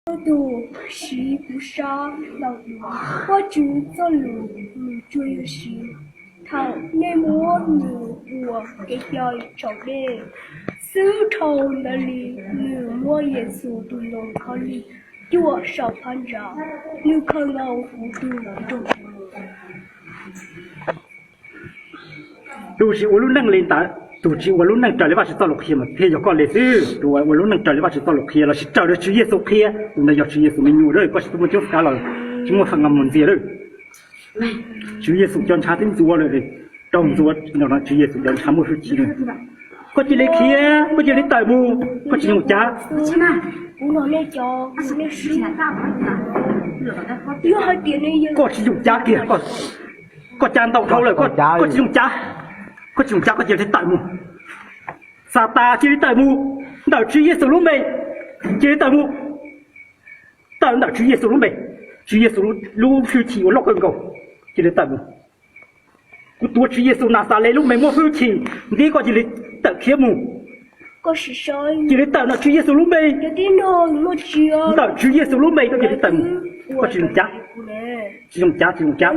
Txhua tus siv kuv sab ntau dua, Vajtswv txoj lus nws tsuas yog siv thaum nej muab nws ua kev cai tsaus dej xwb. Dhau ntawd li, nws muab Yexus tus ntoo khaub lig cuam saum phab ntsa, nws khaws nkaus kuv tus nroog mus. Tus tsis ua lub neej li ntawd, tus tsis ua lub neej raws li Vajtswv txoj lus qhia mas thiaj yog koj li xwb. Tus uas ua lub neej raws li Vajtswv txoj lus qhia lossis raws li Tswv Yexus qhia, tus ntawd yog Tswv Yexus me nyuam lawm, koj tsis tau muaj coob kav los tsis muaj qhov ntxias lawm. Tswv Yexus cov ntshav twb ntxuav lawm, raug ntxuav, Tswv Yexus cov ntshav muaj hwj chim lawm. Koj cia li khiav, koj cia li tawm mus, koj tsis zoo cav. Koj tsis zoo cav kiag, koj cav ntau dhau lawm, koj tsis zoo cav, koj tsis zoo cav, koj cia li tawm mus. Xatas, cia li tawm mus, ntawm Tswv Yexus lub npe, cia li tawm mus. Tawm ntawm Tswv Yexus lub npe, Tswv Yexus lub hwj chim uas loj kawg nkaus, cia li tawm mus. Kuv tuav Tswv Yexus Naxales lub npe muaj hwj chim ntxiv, koj cia li tawm khiav mus. Cia li tawm ntawm Tswv Yexus lub npe, ntawm Tswv Yexus lub npe koj cia li tawm mus. Koj tsis zoo cav, tsis zoo cav, tsis zoo cav.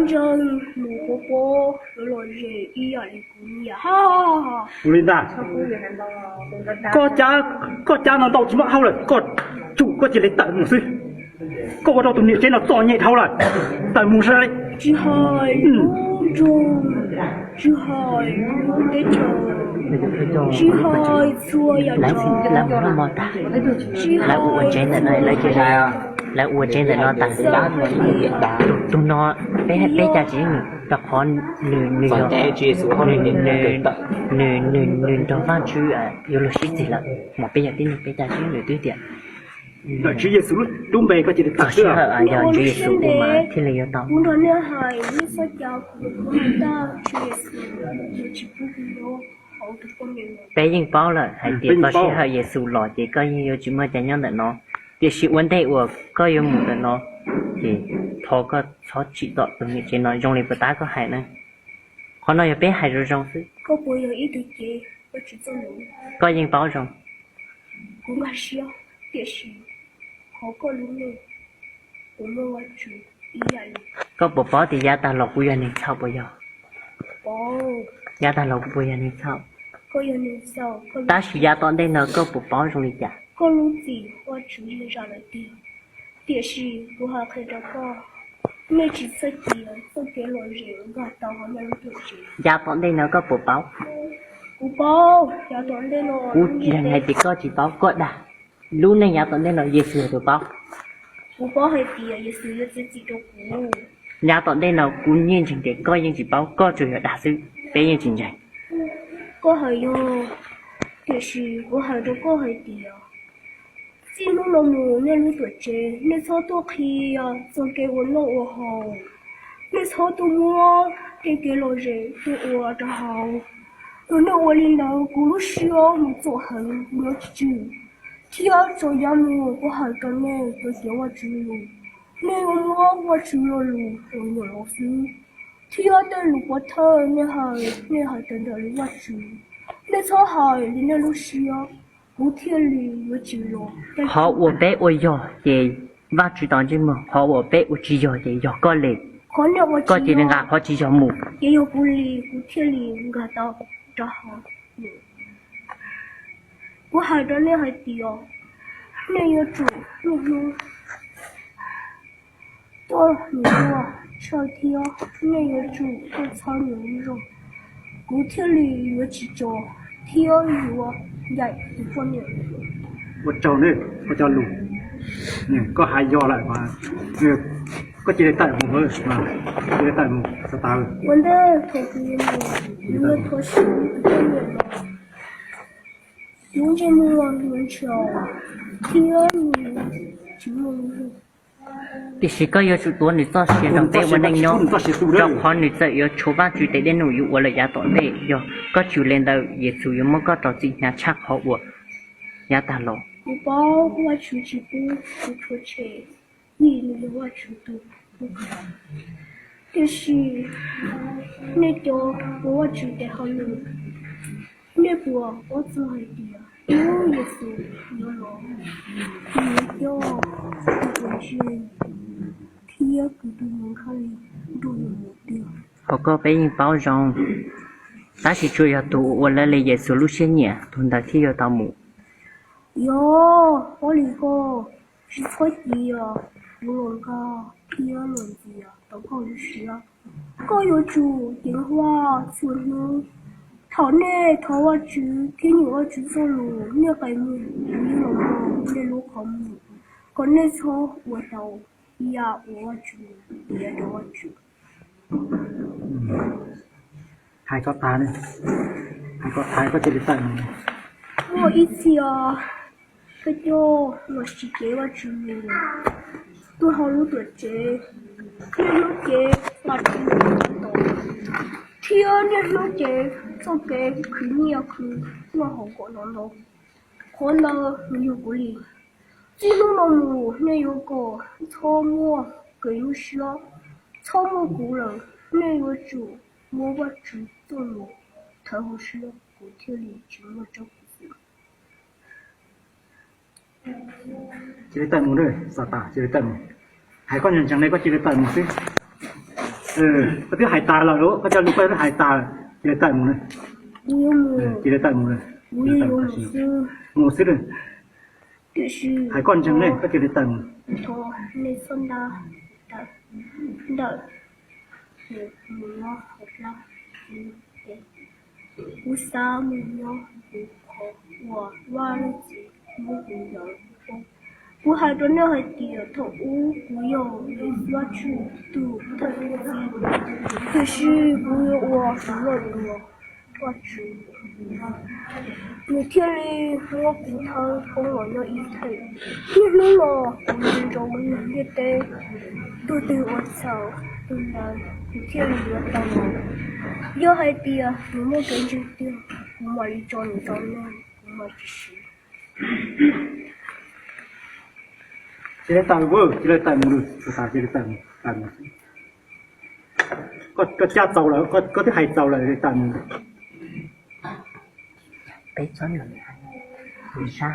Ua li ntag, koj cav ntau ntau tsis muaj hauj lwm, koj tsum koj cia li tawm mus xwb. Koj ua rau tus niam tsev no txom nyem dhau lawm, tawm mus saib. Lawv ua tsev ntawm no, lawv ua tsev ntawm no tas. Tus no, peb, peb cav tsis yeej nws, rau qhov nws, nws yog, nws, nws, nws nrog Vajtswv yuav luag sib txig lawm, mas peb yog tib neeg peb cav tsis yeej nws twb tias ntawm Tswv Yexus lub npe koj cia li tawm xwb. Yog Tswv Yexus ua mas thiaj li yuav tau. Peb yeej paub lawm hais tias txog sij hawm Yexus los ces koj yeej yuav tsis muaj cai nyob ntawm no. Tiam sis ua ntej uas koj yuav mus ntawm no, ces thov koj txhob tsim txom tus niam tsev no zoo li puas tab koj hais na. Qhov no yog peb hais zoo zoo xwb. Koj yeej paub zoo. Koj puas paub tias yav tag los kuv yog neeg txhaum puas yog? Yav tag los kuv puas yog neeg txhaum? Tab sis yav tom ntej no koj puas paub zoo li cas? Tiam sis kuv hais qhia rau koj, nej tsis txhob cia txoj kev lom zem nkag tau hauv nej lub tuam tsev. Yav tom ntej no koj puas paub? Kuv paub, yav tom ntej no. Kuv tsis hais tias koj tsis paub, koj dag. Lub neej yav tom ntej no Yexus yog tus paub. Kuv paub hais tias Yexus yuav txiav txim rau kuv. Yav tom ntej no kuv yeej ntseeg tias koj yeej tsis paub, koj tsuas yog dag xwb, peb yeej tsis ntseeg. Koj hais yog, tiam sis kuv hais rau koj hais tias, txij hnub no mus nej lub tuam tsev nej txhob tuaj qhia txog kev ua noj ua haus. Nej txhob tuaj muab tej kev lom zem tuaj ua rau haus. Yog nej ua li ntawd kuv lub siab mus txom heev yuav tsis tsw. Thiab txog yav mus kuv hais rau nej cov cev Vajtswv lus, nej yuav muab Vajtswv lo lus ua nyuam los xwb. Thiab tej lus pov thawj nej hais, nej hais raws nraim li Vajtswv. Nej txhob hais li nej lub siab, kuv thiaj li yuav tsis los. Qhov uas peb ua yog ces Vajtswv tau ntsej muag, qhov uas peb ua tsis yog ces yog koj li. Koj cia li nqa qhov tsis yog mus. Ces yog kuv li, kuv thiaj li nkag tau rau hauv. Kuv hais rau nej hais tias, nej yuav tsum niaj hnub tuaj nws tuaj tshawj thiab nej yuav tsum tuaj txhawb nws lub zog, kuv thiaj li yuav tsis tso thiab yuav ncaim tus poj niam. Ua tsaug nej, ua cov lus, koj hais yog lawm, koj cia li tawm mus, cia li tawm mus, txog tav. Ua ntej thaum kuv yuav mus, kuv yuav thov siv tus poj niam no, nws ntsej muag yuav ntshaus thiab nws tsis muaj lub zog. Tiam sis koj yuav tsum tuav nws txoj sia nrog peb ua neej nyob, rau qhov nws txawm yuav tshuav Vajtswv tes dej num yuav ua lawm yav tom ntej. Yog koj tsis ua li ntawd, Yexus yuav muab koj rau txim hnyav tshaj qhov uas yav tag los. Kuv paub Vajtswv tsis pub kuv rhuav tshem vim nws yog Vajtswv tus tub. Tiam sis nej cov ua Vajtswv tes hauj lwm, nej puas paub txog hais tias Ub, Yexus yuav los, yuav coj tus uas ntse thiab tus uas nqhis nrog yus mus tiag. Hos koj, peb yeej paub zoo, tab sis tsuas yog tus uas ua raws li Yexus lub siab nyiam, tus ntawd thiaj yuav tau mus. Yog, Paj Lis Koj, tsis txhob cia kuv los nqa thiab los ntxias tau koj lub siab. Koj yuav tsum ceev faj txhua hnub. Thaum nej thov Vajtswv thiab nyeem Vajtswv txoj lus, nej qee mus, kuv yeej los nrog nej lub qhov muag, kom nej txhob ua tau ib yam uas Vajtswv piav rau Vajtswv. Hais kom tas, hais kom tas koj cia li tawm mus. Muaj ib txhia koj coj los tsis cev Vajtswv lus, tuaj hauv lub tuam tsev, niaj hnub cev Vajtswv lus ntau, thiab niaj hnub cev txoj kev khwv nyiaj khwv txuj hauv kom no ntau. Qhov ntawd nws yog kuv li. Txij hnub no mus nej yuav kom txhob muaj kev nyuaj siab, txhob muaj kuv lawm. Nej yuav tsum muab Vajtswv txoj lus thawb hauv siab, kuv thiaj li tsis muaj tsob khuv xim. Cia li tawm mus, Xatas, cia li tawm mus. Hais koj ntseeg ntseeg li, koj cia li tawm mus xwb. Koj twb hais tas lawm, koj cov lus koj twb hais tas lawm, cia li tawm mus. Cia li tawm mus, mus xwb. Hais koj ntseeg li, koj cia li tawm mus. Thov nej txhob ntab ntawm mus nyob hauv plab. Kuv xav mus nyob hauv qhov uas Vaj Leej Txiv muab kuv ntawd poob. Kuv hais rau nej hais tias thaum ub kuv yog Vajtswv tus thawj txiv, tiam sis kuv yuav ua tus loj dua Vajtswv, nws thiaj li muab kuv thawb poob los nyob ib txhis. Niaj hnub no kuv nco ntsoov ntiaj teb, tus twg ua txhaum tus ntawd nws thiaj li yuav tau los. Yog hais tias nws muaj kev ntseeg tiag, kuv mam li tso nws rau nej, kuv mam tsis siv. Cia li tawm mus, cia li tawm mus, cia li tawm mus, tawm mus. Koj caj txaus lawm, koj twb hais txaus lawm, tawm mus. Peb txhob nrog nws hais, nws sab.